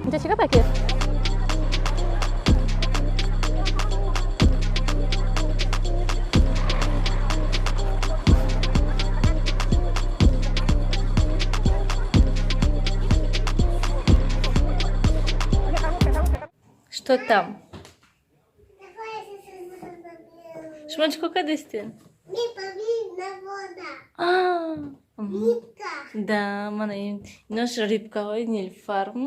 Инҷа чӣ гапа ки? Что там? Шумо чӣ кор кардастен? Да, мана инош рыбкаҳои Нилфарм.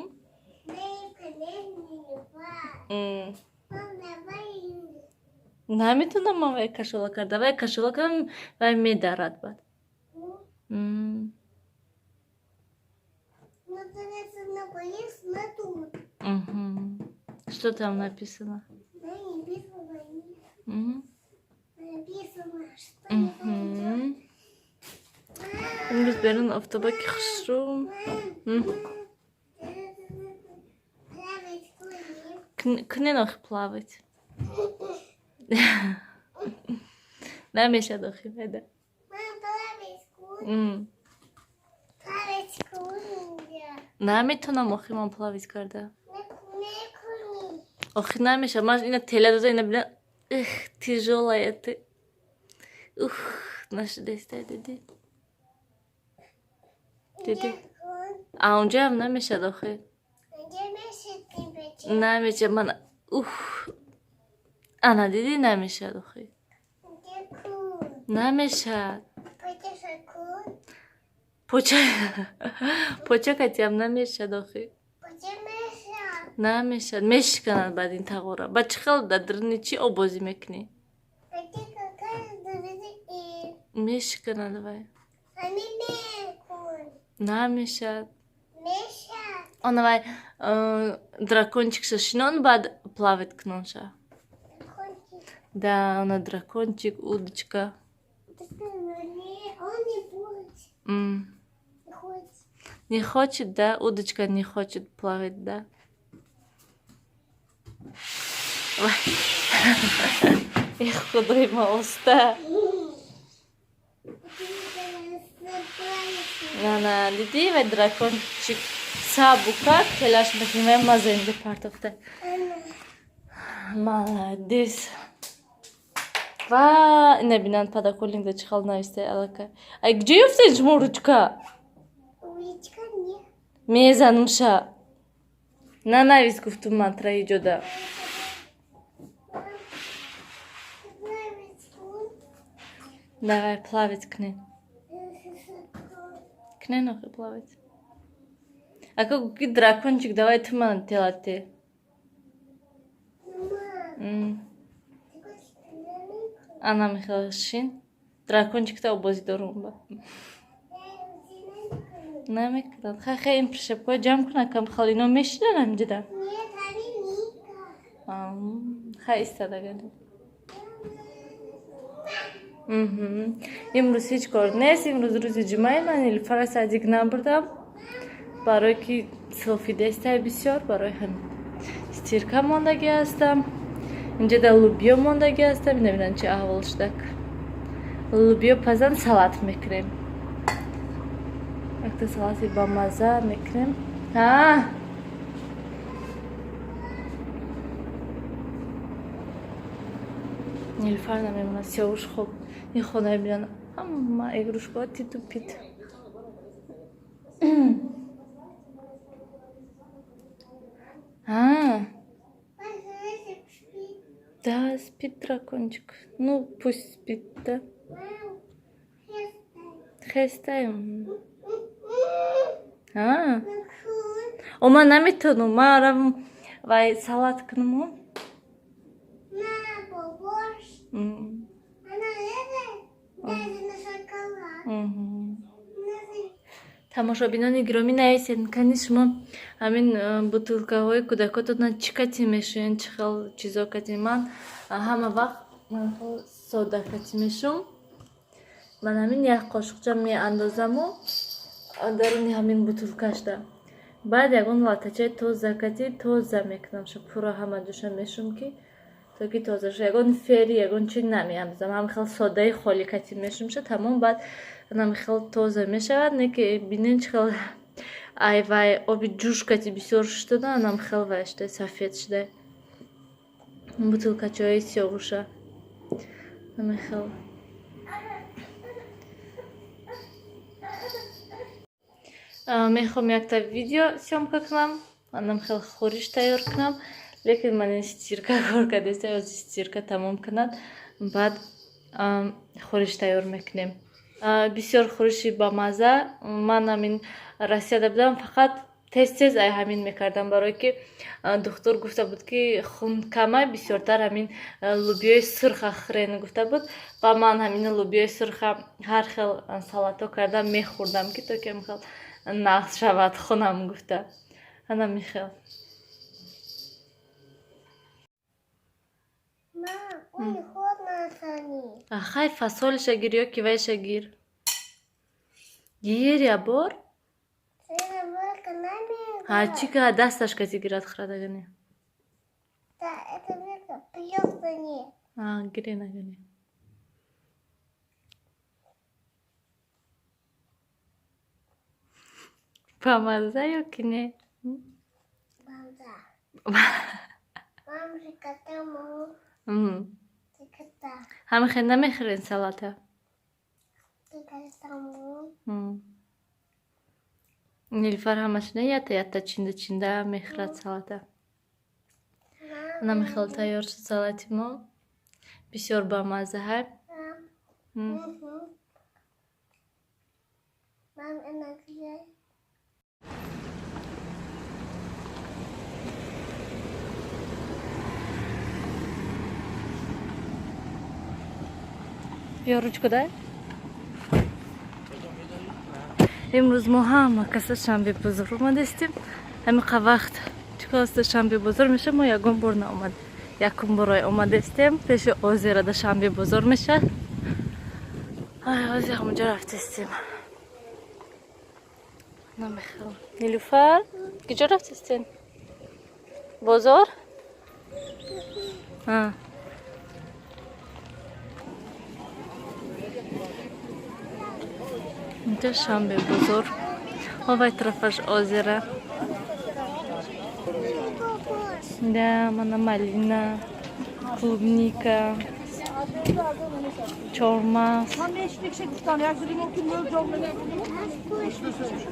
Наметонам ман вай кашола карда. Вай кашола кардам, вай медарад баъд. Что там написано? Имрӯз берун офтоба ки хушрӯ. Кунен охи плавать. Намешад охи веда. Наметонам охи ман плавать карда. Охи намешад. Ман ина тела дода, ина бина. Эх, тяжелая ты. Ух, нашидестай, диди. Диди. А унҷаам намешад охи. Намешад ман. Ух. Ана диди, намешад охи. Намешад. Поча поча катиам намешад охи. Намешад. Мешиканад баъд ин тағора. Ба чӣ хел дар даруни чӣ обозӣ мекунӣ? Мешиканад вай. Намешад. Она вай дракончикша шинон, баъд плавать кунонша. Да, она дракончик, удочка. Не хочет, да? Удочка не хочет плавать, да? Эх, худои ма, оста. Ана, диди, вай дракончик сабука, телаш мекунем, вай маза инҷа партохта. Молодец. Ва ина бинанд, подоконникда чӣ хел навистай аллакай. Ай, где ёфтед шумо ручка? Мезанумша. Нанавис, гуфтум ман тра иҷода. Давай, плавать кунед. Кунед охи плавать. Ака ки дракончик, давай ту ман телате. Ана михел шин. Дракончикта обозӣ дорум ба. Намекунад. Хай, хай, ин прищепкаҳо ҷамъ кунад, кам хел ино мешинанд ҳаминҷода. Хай, истадагани. Имрӯз ҳеҷ кор нест. Имрӯз рӯзи ҷумъаи, ман Нилуфара садик набурдам. Барое ки селфидестай бисёр, барои ҳамин. Стирка мондагӣ ҳастам. Инҷа да лубиё мондагӣ ҳастам. Ина бинанд, чӣ аҳвол шудак. Лубиё пазан, салат мекунем. Якта салати бамаза мекунем. А? Нилуфар намемонад, Сиёвуш хоб. Ин хонаи бинанд, ҳама игрушкаҳо титу пит. А? Да, спит дракончик. Ну, пусть спит, да? Хестаем. А? О, ман наметонам. Ман равам вай салат кунам. М. Мгм. Тамошобинони гиромӣ, нависед, кани шумо ҳамин бутылкаҳои кӯдакотона чӣ кати мешӯед, чӣ хел чизо кати? Ман ҳама вақт ман хел сода кати мешӯм. Ман ҳамин як қошуқча меандозаму даруни ҳамин бутылкашда, баъд ягон латтачаи тоза кати тоза мекунам ша, пурра ҳама ҷоша мешӯм, ки то ки тоза ша. Ягон Фейри, ягон чи намеандозам, ҳам хел содаи холӣ кати мешӯм ша, тамом. Баъд ҳамин хел тоза мешавад. Не ки бинен, чӣ хел Ай вай оби ҷӯш кати бисёр шуда, анам хел вай шуда, сафед шуда. Бутылкачаҳои сиёҳуша. Ҳамин хел. Мехоҳам якта видео съёмка кунам, анам хел хӯриш тайёр кунам, лекин ман ин стирка кор кардеста, ҳозир стирка тамом кунад, баъд хӯриш тайёр мекунем. Бисёр хӯриши бамаза. Ман ҳамин Россияда будам, фақат тез-тез ай ҳамин мекардам, барое ки духтур гуфта буд, ки хун камай, бисёртар ҳамин лӯбиёи сурха хӯрен гуфта буд, ва ман ҳамин лӯбиёи сурха ҳар хел салатҳо карда мехӯрдам, ки то ки хел нағз шавад хунам гуфта. Ҳанами хел. Хай, фасолиша гир ё ки вайша гир. Гир я бор? Ҳа, чӣ ка дасташ каси гирад хӯрадагани? Гире нагани. Бамаза ё ки не? Ҳамин хел намехӯрен салата? Нилуфар ҳамаш не ята ята чинда чинда мехӯрад салата. Намехел тайёр шуд салати мо. Бисёр бамаза ҳай. Биё, ручку дай. Имрӯз мо ҳама каса шанбе бозор омадастем. Ҳамиқа вақт чикоста шанбе бозор меша, мо ягон бор наомад. Якум бор омадастем, пеши озерада шанбе бозор меша. Ай, ҳозир ҳамонҷо рафтастем. Намехел. Нилуфар, куҷо рафтастен? Бозор? А. Инҷа шанбе бозор. Овай тарафаш озера. Да, мана малина, клубника, чормағз.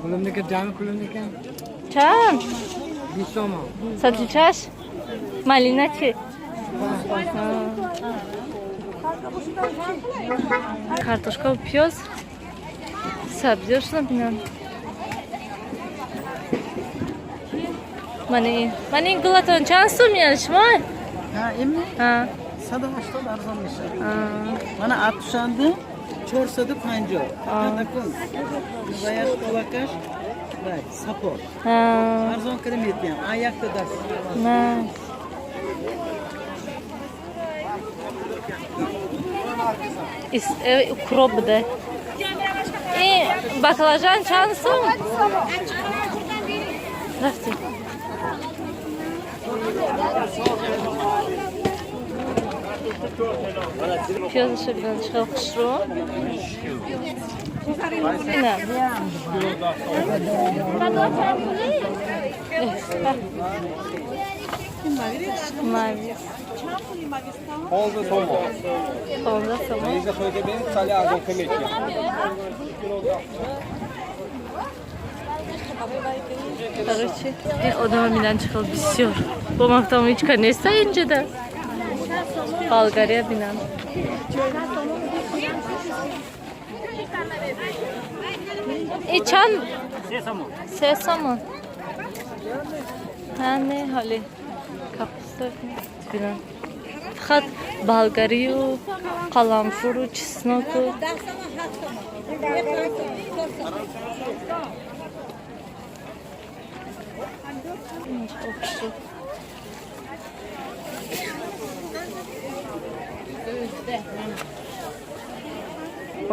Клубника, ҷамъи клубника? Чанд? 20 сомон. Сабзичаш? Малина чи? Картошка, пиёз. Сабзиёшона бинам. Мани ин гулатон чанд сум яъне шумо? Ҳа, имми? Ҳа. 180 арзон мешавад. Мана Атушанди 450. Фақат ваяш колакаш вай сапор. Арзон када метиям. А якта даст. На. Ис укроп буда. Ин баклажан чанд сум? Рафтем. Пиёзаша бинам чӣ хел хушрӯ. Ина. Мавиз. 15 сомон. 15 сомон. Мейза хойга бинед, сали арзон ка метиям. Короче, ин одама бинам чӣ хел бисёр. Бо ман гуфтам ҳеҷ ка неста инҷода. Болгария бинам. И чанд? 3 сомон. Ҳа, не, ҳоли капуста бинам. Фақат болгарию, қаламфуру, чесноку.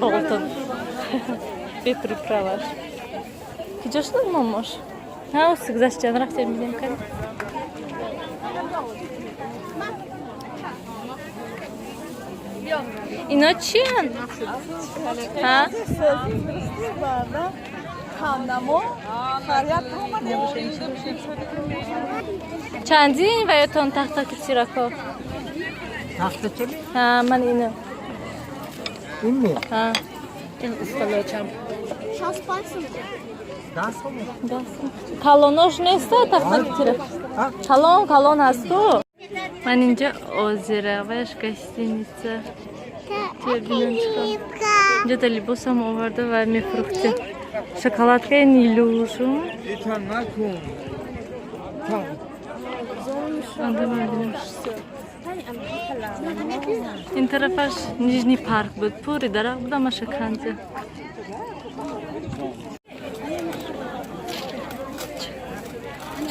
Ролтон. Бе приправаш. Куҷо шуд момош? Ҳа, гузаштиан рафтем бинем кани. Ино чиянд? Ҳа? Чандин ва ё тон тахтаки тирако? Тахтачами? Ҳа, ман ино. Инми? Ҳа. Ин усталочам. Калонош неста тахтаки тира? Калон калон ҳасту? Ман инҷа озера, ваяш гостиница. Инҷа либосам оварда ва мефурӯхтем. Шоколадкаи Нилушу. Ин тарафаш Нижний парк буд. Пури дарахт буд, ама шаканҷа.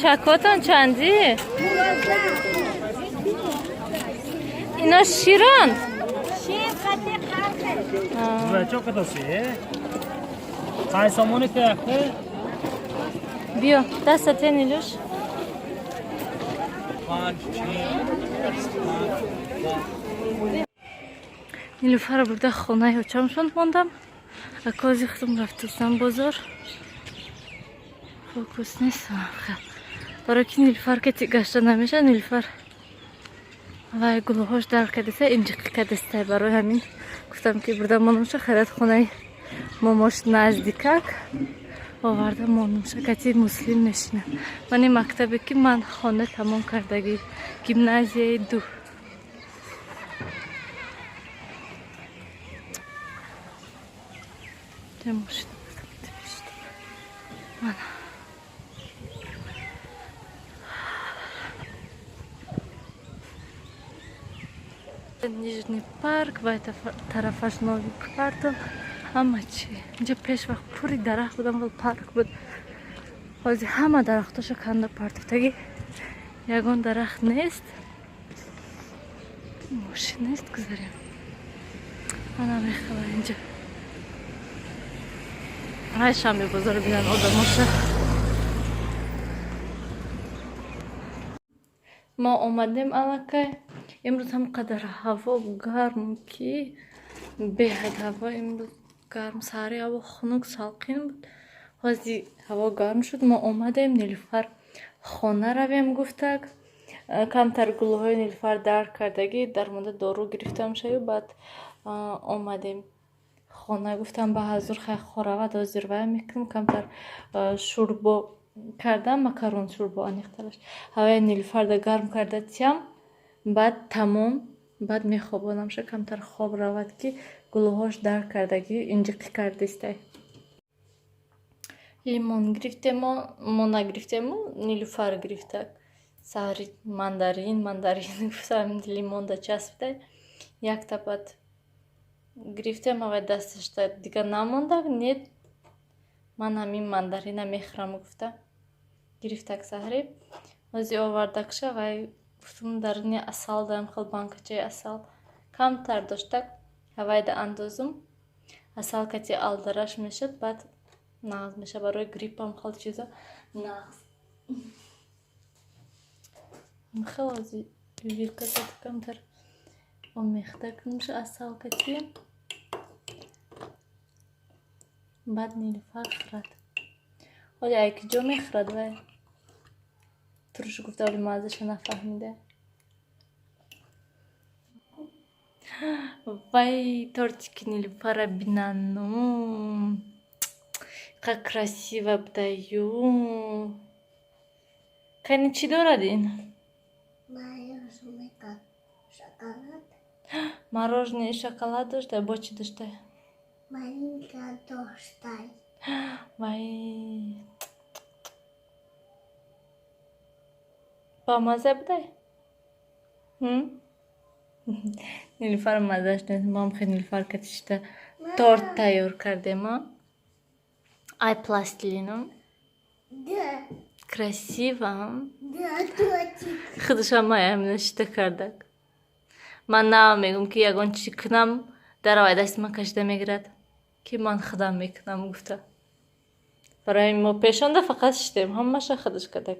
Чакотон чанди? Ино широн? Биё, дастате Нилуш. Нилуфарро бурда хонаи очамшон мондам. Акози худам рафтастам бозор. Фокус нест. Барои ки Нилуфар кати гашта намеша, Нилуфар вай гулоҳош дар кардеса, инҷиқӣ кардеста. Барои ҳамин гуфтам ки бурда монумша, хайрат хонаи момош наздикак оварда монумша, кати муслим мешинам. Ман ин мактабе ки ман хона тамом кардагӣ, гимназияи ду. Нижний парк ва тарафаш Нови квартал, ҳама чи. Инҷа пеш вақт пури дарахт будам, вал парк буд. Ҳозир ҳама дарахтоша канда партофтагӣ, ягон дарахт нест. Мошин нест, гузарем. Ана мехела инҷа. Ай шанбе бозоро бинан одамоша. Мо омадем аллакай. Имрӯз ҳам қадар ҳаво гарм ки беҳад ҳаво имрӯз гарм. Саҳари ҳаво хунук салқин буд. Ҳозир ҳаво гарм шуд. Мо омадем Нилуфар хона равем гуфтак. Камтар гулҳои Нилуфар дард кардагӣ, дармонда дору гирифтам шаю, баъд омадем хона. Гуфтам ба ҳазур хай хоравад, ҳозир вай мекунам. Камтар шӯрбо кардам, макарон шӯрбо аниқтараш. Ҳаваи Нилуфарда гарм карда тиям, баъд тамом, баъд мехобонамша, камтар хоб равад ки гулӯҳош дард кардагӣ, инҷиқӣ кардистай. Лимон гирифтемо, мо нагирифтему, Нилуфар гирифтак. Саҳари мандарин, мандарин гуфтам, лимонда часпидай. Якта баъд гирифтем, авай дасташта дига намондак, нет, ман ҳамин мандарина мехӯрам гуфта. Гирифтак саҳари. Ҳозир овардакша вай гуфтум даруни асал даам, хел банкачаи асал камтар доштак, ҳавайда андозум. Асал кати алдараш мешад, баъд нағз меша, барои гриппам хел чизо нағз. Хел ҳозир вилка кати камтар омехта кунумша асал кати. Баъд Нилуфар хӯрад. Ҳоли ай ки ҷо мехӯрад вай? Туруш гуфта, вале маззаша нафаҳмида. Вай тортики Нилуфара бинану. Как красиво бдаю. Кани чӣ дорад ин? Мороженое шоколад дошта, бо чӣ дошта? Малинка доштай. Вай. Бамаза будай? Нилуфар маззаш нест. Мам хел Нилуфар катишта торт тайёр кардем, а? Ай пластилином. Да. Красиво. Да, тортик. Худашам маямина шита кардак. Ман нав мегум ки ягон чӣ кунам, даравай дасти ман кашида мегирад, ки ман худам мекунам гуфта. Барои мо пешонда фақат шитем, ҳамаша худаш кардак.